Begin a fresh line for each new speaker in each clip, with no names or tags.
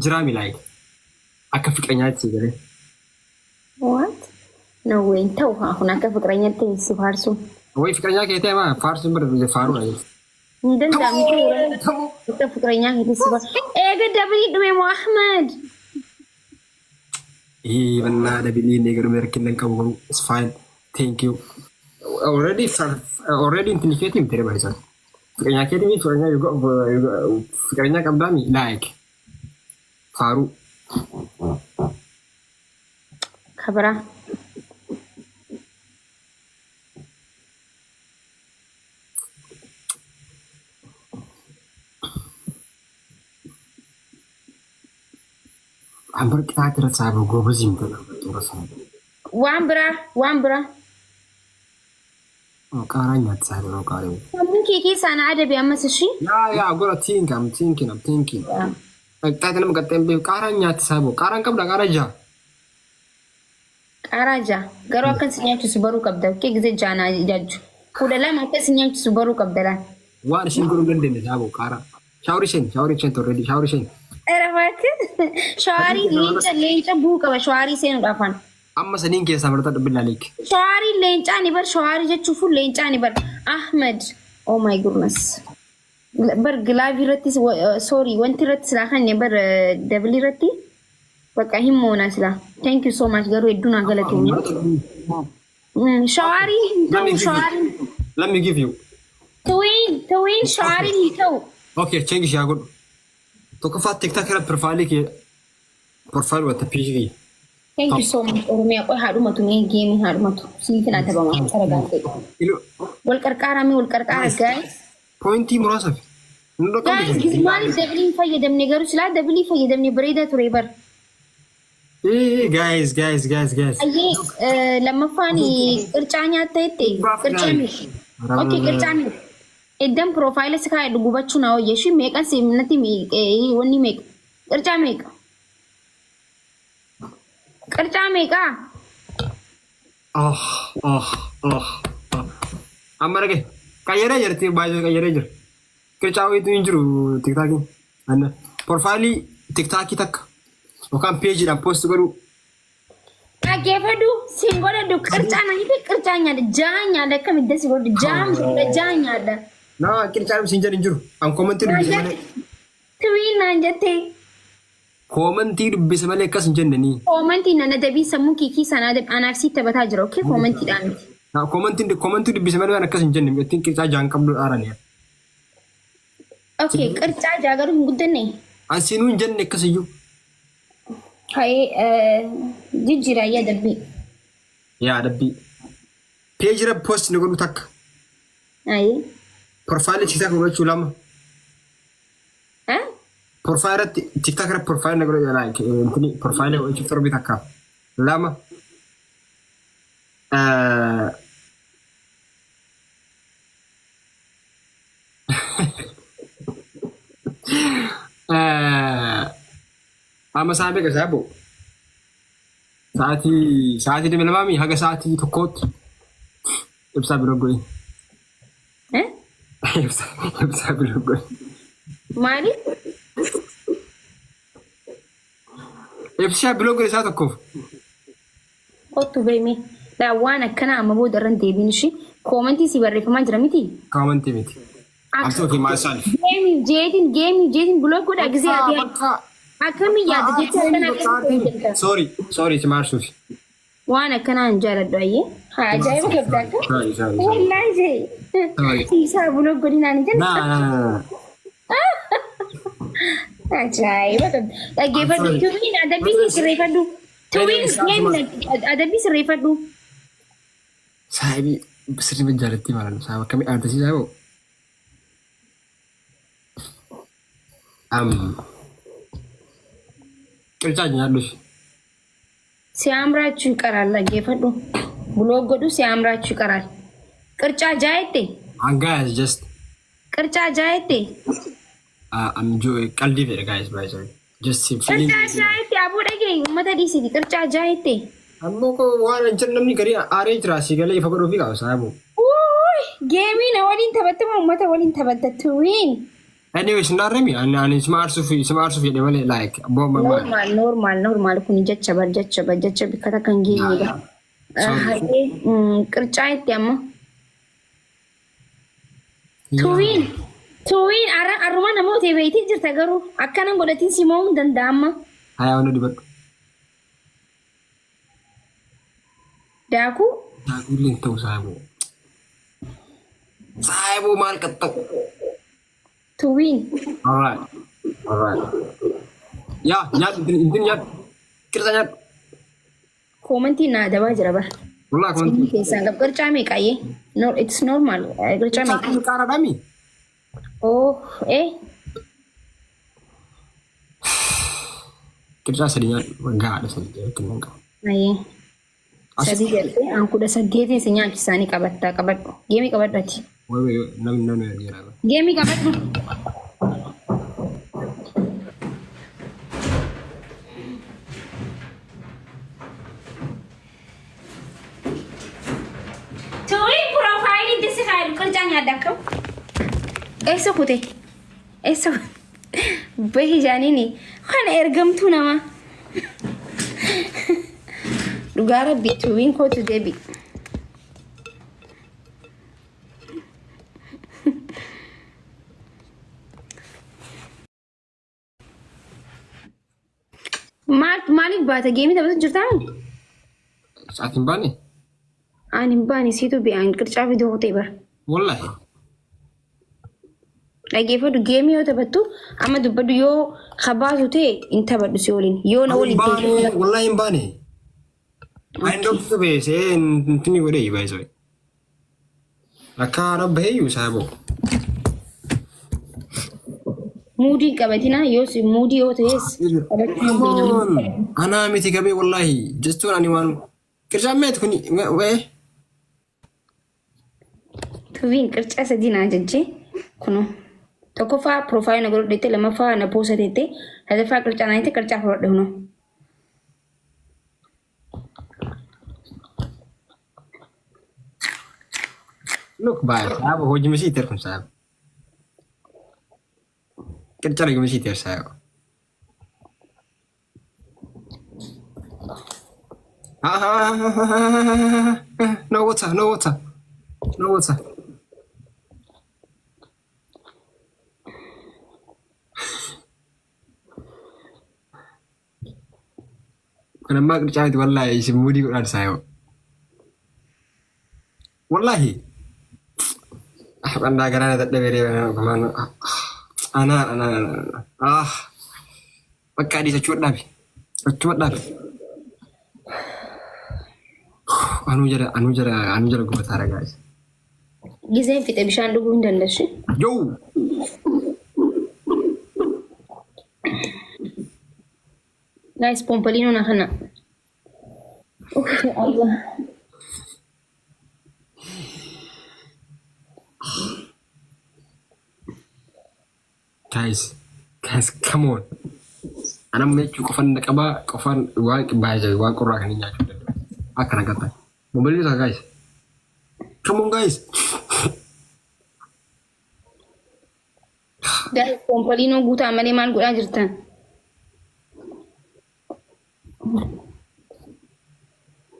Jiraami like akka fiqranyaatti si galee.
What? No way. Hin ta'u haa kun akka fiqranyaatti si faarsu.
Way fiqranyaa kee ta'e maa faarsuun bara faaruudha.
Hin danda'amu ta'u akka fiqranyaa keetti si faarsu. Eega dabilii dhume moo Ahmad?
Ee bannaa dabilii inni eega dhume rakkina hin qabu garuu it's fine. Thank you. Already already intini keetii miti reba isaan. Fiqranyaa keetii miti fiqranyaa fiqranyaa qabdaami like faaruu.
Kabiraa.
Ambar qixaati irra saaba goobazii miti xura saaba.
Waan biraa waan biraa.
Qaaraa nyaatti saaba yeroo qaarii.
Sammuu kee keessaa na adabi ammas ishii.
Yaa yaa gora think I'm thinking I'm thinking. Qixaati nama qaxxeen beeku qaaraa nyaatti saaba qaaraan qabda qaaraa jaha.
Qaaraa ja'a. Garuu akkan si nyaachisu baruu qabda. Kee gisee ja'a naa jaajju. 12 akka si nyaachisu baruu qabda laal.
Waan isheen godhuu hin dandeenye saaba qaaraa. Shaaworii isheen shaaworii isheen already shaaworii isheen.
Erafaatti shawaarii leenca leenca bu'uu qaba shawaarii seenuudhaaf an.
Amma saniin keessaa maratadhu billaa leek.
Shawaarii leencaa ni bar shawaarii jechuufu leencaa ni bar Ahmed oh my goodness. Bar gilaavii irratti sorry wanti irratti silaa kan bar dabilii irratti bakka hin moona silaa. Thank you so much garuu hedduu naa galatoomi. Shawaarii hin
Let me
ta'u
give you.
shawaariin.
Let me give you.
Tuwiin tuwiin shawaariin hin ta'u.
Okay, change ishee haa godhu. Tokkoffaa TikTok irra pirofaalii kee profile wata page kiyya.
Thank you so much Oromiyaa qoy haadhumatu mee geemii haadhumatu siifin adabama taragaatee.
Ilu
Wal qarqaaraa mee wal qarqaara guys.
pointii muraasaaf. Nu
Guys
dhaqqabdu.
gis maaliif dabilii hin fayyadamne garuu silaa dabilii fayyadamne bareedaa ture bar.
Ee guys guys guys guys.
Ayyee lammaffaan qircaa nyaatta jette qircaa miti. Okay qircaa miti. Eddan piroofaayila si kaa'e gubachuu naa wayya ishii meeqan si natti wanni meeqa qircaa meeqa qircaa meeqaa
Oh oh oh oh. Amma dhagaye. Qayyaree jirti baay'ee qayyaree jira. Qircaa wayiitu hin jiru tiktaakiin. Anna profaayilii tiktaakii takka yookaan peejiidhaan poost godhuu.
Dhaggeeffadhu siin godhadhu qircaa na hidhe qircaa nyaadha jaa nyaadha akkamitti si godhu jaa nyaadha jaa nyaadha.
Naa qircaa siin jedhu hin jiru. An koomantii dubbise malee.
Tuwiin naan jettee.
Koomantii dubbise malee akkas hin jenne nii.
Koomantii nan adabii sammuu kiikii sana adabi anaaf sii taphataa jira okee koomantiidhaan miti.
Naa koomantii koomantii dubbise malee waan akkas hin jenne ittiin qircaa jaan qabdu dhaarani.
Okee qircaa jaa garuu hin guddanne.
An siinuu hin jenne akkasiyyuu.
Hayee jijjiira ayyaa adabbii.
Yaa adabbii. Peejii irra post ni godhu takka.
Ayee.
Profaayilii TikTok godhachuu lama.
Eh?
Profaayilii irratti TikTok irra profaayilii na godhachuu like intini profaayilii godhachuu torbii takka. Lama. Amma sa'a meeqa isaa boo? Sa'aatii 22 haga sa'aatii 1tti ibsaa bira godhi.
Eh?
Ibsaa bira godhi.
Maali?
Ibsaa biloo godhi isaa tokkoof.
Kottu beemi. Laa waan akkanaa amma booda irra hin deebiin ishii. Koomantii si barreeffamaa jira miti?
Koomantii miti. I'm talking myself.
Geemiif jeetiin geemiif jeetiin buloo godha gisee ati
Bakka
akkamii yaadda jecha akkanaa akkamitti hojjetta?
Sorry, sorry si maarsuufi.
Waan akkanaa hin jaaladhu ayyee. Haa ajaa'iba qabda akka.
Sorry, sorry, sorry.
Wallaahi jee.
Sorry.
Isaa buloo godinaan hin
Na, na, na, na.
Ajaa'iba qabda. Dhaggeeffadhu.
I'm sorry.
Tuwiin adabbii kee sirreeffadhu. Tuwiin adabbii sirreeffadhu.
Saahibii sirrii jaalattii maalan saaba akkamii aartisiisaa saahiboo? Qircaa nyaadhu.
Si amraachuu ይቀራል። Dhaggeeffadhu. Buloo godhu si amraachuu ይቀራል። Qircaa jaayette.
Guys just
Qircaa jaayette.
I'm qaldii fedha guys by the way. Just feeling.
Qircaa jaayette aboo dhagee uummata dhiisiti. Qircaa jaayette.
Ammoo koo waan hin jirre namni garii aaree jira si galee ifa godhuufi qaba saahiboo.
Wuuy! Geemii na waliin taphattama uummata waliin taphatta tuwiin.
Anyways, hin dhaarremi. Ani sima aarsuuf jedhe malee like boomba maali.
Normal, normal, normal kun jecha bar jecha bar jecha bikka takka hin geenyedha.
Sorry.
Har'ee qircaa itti amma. Tuwiin tuwiin arruma namoota beeytii jirta garuu akkanan godhatiin si mo'uu hin danda'ama.
Hayaa hunda dibadhu.
Daakuu.
Daakuullee hin ta'u saayiboo. Saayiboo maal qaxxa'u?
Tuwiin.
Alright. Alright. Yaa nyaadhu, intin nyaadhu. Qirca nyaadhu.
Koomantii naa dabaa jira bara.
Wallaahi koomantii.
Keessaan qab qircaa meeqaayyee? No, it's normal. Qircaa meeqa?
Qaaraadhaami.
Oh, eh.
Qircaa sadi nyaadhu. Gahaadha sadi kennan qaba.
Ayyee. Sadii jedhee an 18n si nyaachisaanii qabattaa qabadhu. Geemii qabadhu ati.
Wai wai namni ergeera.
Geemii qabadhu. Tuwiin piroofaayilii itti si kaayu qircaa nyaadda akkam? Eessa kute? Eessa bahi jaaniini kana ergamtuu namaa. Dhugaa rabbi tuwiin kootu deebi. Maal maaliif baata geemii taphatu jirtaa?
Ati hin baane?
Ani hin baane, siitu bi'aan qircaa fiduu kutee bara.
Wallahi.
Dhageeffadhu, geemii yoo taphattu amma dubbadhu, yoo kabaasu ta'e hin taphadhu si waliin. Yoo na waliin ta'e.
Baane, wallahi hin baane. Ani dhooftu beesee intini godhee baay'isoo. Akka haadha baheeyyuu saaboo.
Muudii hin qabatina, yoo si muudii yoo ta'es taphachuu hin
Come
beeknu.
on. Anaa miti qabee wallahi jechuun ani waan qircaan meet kuni wee.
Tuviin qircaa sadii naa jajjee kunoo. Tokkoffaa piroofaayilii na godhadhu, lammaffaa na poosateette, sadaffaa qircaa naa jette, qircaa fudhadhe kunoo.
Look baay'ee saaba hojii misii terkun saaba. Qircaa dhuguu misii ter saaba. No water, no water, no water. Kun ammaa qircaa miti wallaahi, isin muudii godhaan saayoo. Wallaahi. Qannaa garaa na dadhabee reeba anaa anaa anaa. Ah. Bakka adiis achuma dhaabi. Achuma dhaabi. Anuu jala anuu jala anuu jala gubataara guys.
Gizeen fixe, bishaan dhuguu hin dandeessu.
Yo!
Guys, pompoliinoo na kana. Uff, Allah.
Guys, guys, come on. Anamma jechuu qofan na qabaa, qofan waan baay'ee waan qorraa kan hin nyaachuu danda'u. Akkana qatta. Mobilii isaa guys. Come on guys.
Guys, pompoliinoo guutaa malee maal godhaa jirtan?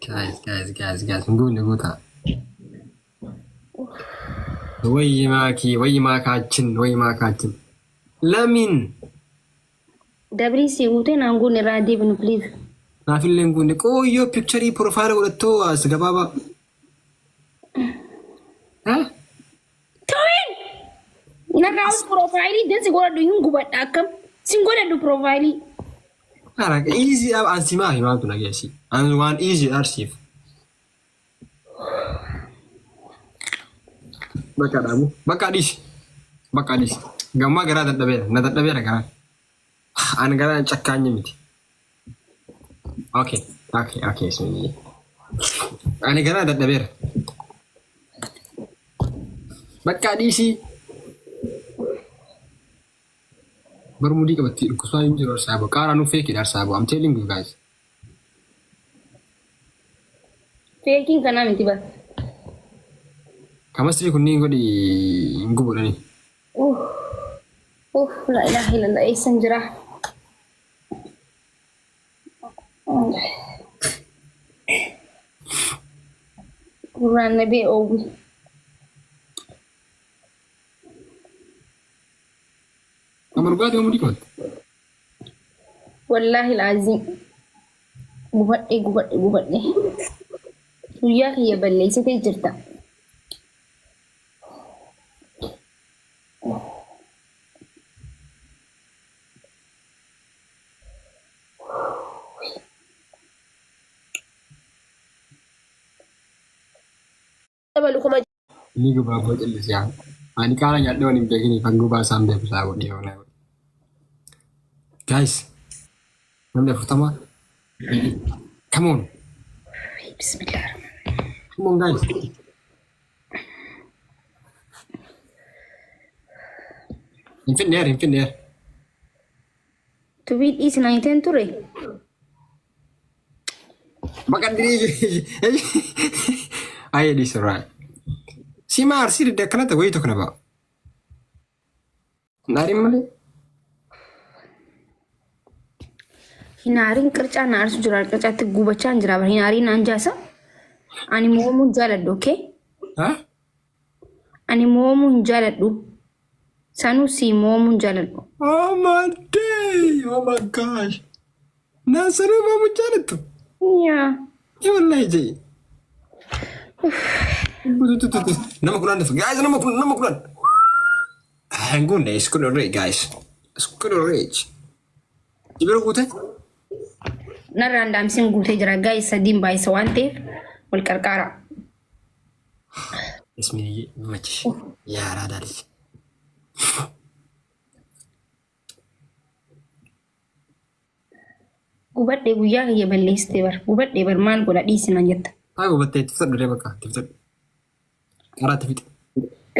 Guys, guys, guys, guys. Hin guunne guutaa. Wayyi maakii, wayyi maakaachin, wayyi maakaachin. Lamiin.
Dabrii si guutee naan guunne, irraa deebinu please.
Naafillee hin guunne. Qooyyoo picture profile godhattoo as gabaabaa. Eh?
Tuwiin! Narraa piroofaayilii dansi godhadhu, hin gubadha akkam. Sin godhadhu piroofaayilii.
Ara easy dha, an simaa himaatu nageessi. An waan easy arsiif. Bakka dhaabu. Bakka dhiisi. Bakka dhiisi. Gammaa garaa dadhabeera. Na dadhabeera garaa. An garaa cakkaanye miti. Okay. Suni. Ani garaa dadhabeera. Bakka dhiisi. Barmudii qabatti dhukkubsaa hin jiru arsaabo. Qaaraa nu feekidha arsaabo. I'm telling you guys.
Feekiin kanaa miti bara.
Kamasrii kunniin godhi hin gubuudhani.
Uff. Uff, la ilaha illallah, eessan jira? Gurraan na bee oowwi.
Nama dhugaatii mudii qabatte.
Wallaahi laazim. Gubadhe, gubadhe, gubadhe. Guyyaa kiyya balleessitee jirta.
Dabalu kuma
Inni gubaa koo callise yaa. Ani qaala nyaadhee waan hin beekiniif an gubaa isaan beeku isaa godhee yoo naa godhe. Guys, namni 40. Come on.
Bismillah.
Come on, guys. Hin finneer, hin finneer.
Tubii dhiisi naan jetteen ture.
Bakka Ayyee dhiisi irraa. Sima arsii didde akkanatti wayii tokko na ba'a. Naariin malee.
Hinaariin qircaa na aarsu jira, qircaatti gubachaa hin jira. Hinaariin naan jaasa. Ani mo'amuu hin jaaladhu, okay?
Ha?
Ani mo'amuu hin jaaladhu. Sanuu sii mo'amuu hin jaaladhu.
Oh my day! Oh my gosh! Naan sanuu mo'amuu hin jaalattu?
Yaa.
Ee wallahi jee. Nama 10 dafa. Guys, nama 10, nama 10. Hin guunne, it's good already, guys. It's good already. Jibira guute?
Narraan daamsiin guutee jira. Guys, sadiin baay'isa waan ta'eef wal qarqaara.
Ismiin machish. Yaa raadaa lij.
Gubadhee guyyaa kiyya balleessitee bar. Gubadhee bar, maal godha, dhiisi naan jetta.
Haa gubattee itti fixadhu dee, bakka itti fixadhu. Qaaraa itti fixi.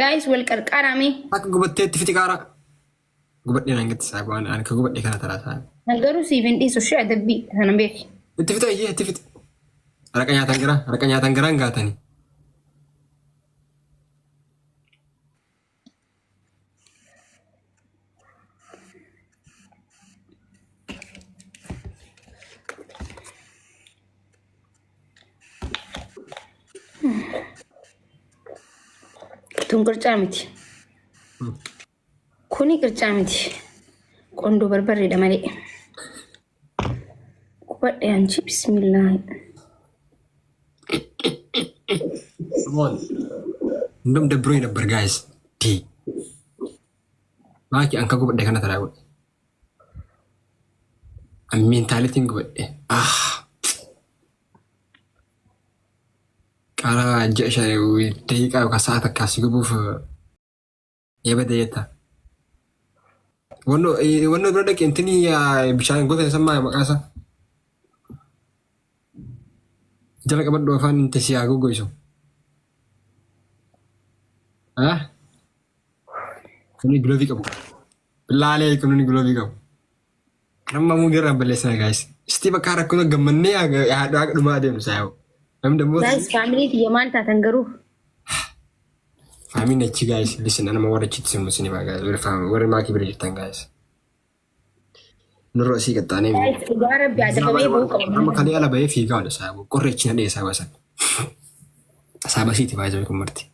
Guys, wal qarqaaraa mee.
Akka gubattee itti fixi qaaraa. Gubadhee naan gatti isaa waan ani ka gubadhe kana taraa isaa.
Garuu siif hin dhiisu ishee adabbii sana beeki.
Itti fixa iyyee itti fixi. Raqa nyaatan garaa, raqa nyaatan garaan gaatanii.
Tun qircaa miti. Kuni qircaa miti. Qondoo barbarreedha malee. Qubadhe anchi, bismillah.
Come on. እንደውም ደብሮኝ ነበር guys. ዲ maaki an ka gubadhe kana taraa godhe. An mentalitiin gubadhe. Ah. Qaaraa ji'a 5 daqiiqaa yookaan sa'a takkaa si gubuuf yabade jetta. Wannoo wannoo bira dhaqe intini bishaan goota sammaa maqaa isaa. Jala qabadhu, afaan inti si haa goggoisu. Ah? Kuni giloovii qabu. Laalee kuni giloovii qabu. Amma muu irraa balleessina, guys. Isti bakka rakkoo gammannee haadha haqa dhumaa adeemnu saayoo. Namni dammoo
Guys, family kiyya maal taatan garuu?
Faamiin achi, guys, listen, anama warra achitti simu sinima, guys, warri faamii warri maakii bira jirtan, guys. Nurra asii qaxxaanee.
Guys, dhugaa rabbi adabamee bahuu qaba.
Amma kalee ala bahee fiigaa oole saayoo. Qorri achi na dhee saayoo san. Saabasiiti baay'ee kun marti.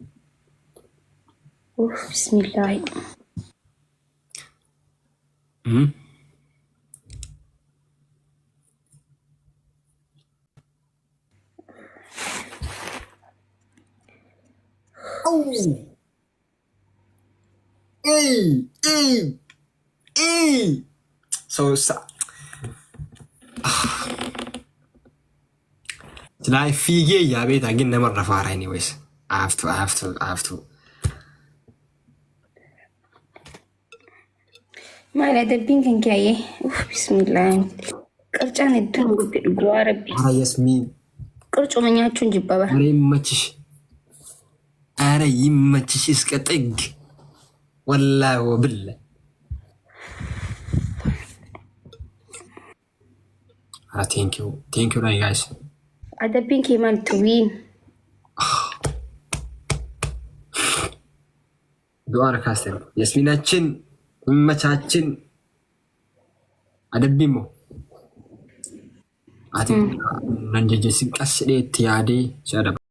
Uff, bismillah.
Oh! Ey! Ey! Ey! So sa silaa fiigee yaa beektaa gin namarra faara. Anyways, I have to, I have to, I have to.
Maal adabbiin kan kee? Uff, bismillah. Qircaan hedduun gubbe, dhugaa rabbi.
Ara Yasmiin.
Qircuma nyaachuun jibba bara.
Ara ይመችሽ። አረ ይመችሽ እስከ ጥግ ወላሂ ወብላ። አረ thank you, thank you ላይ guys.
Adabbiin kee maal tuwiin?
Du'aa rakaasten. Yasminaችን መቻችን adabbii immoo ati nan jajjeessin, qas jedhee itti yaadee si adaba.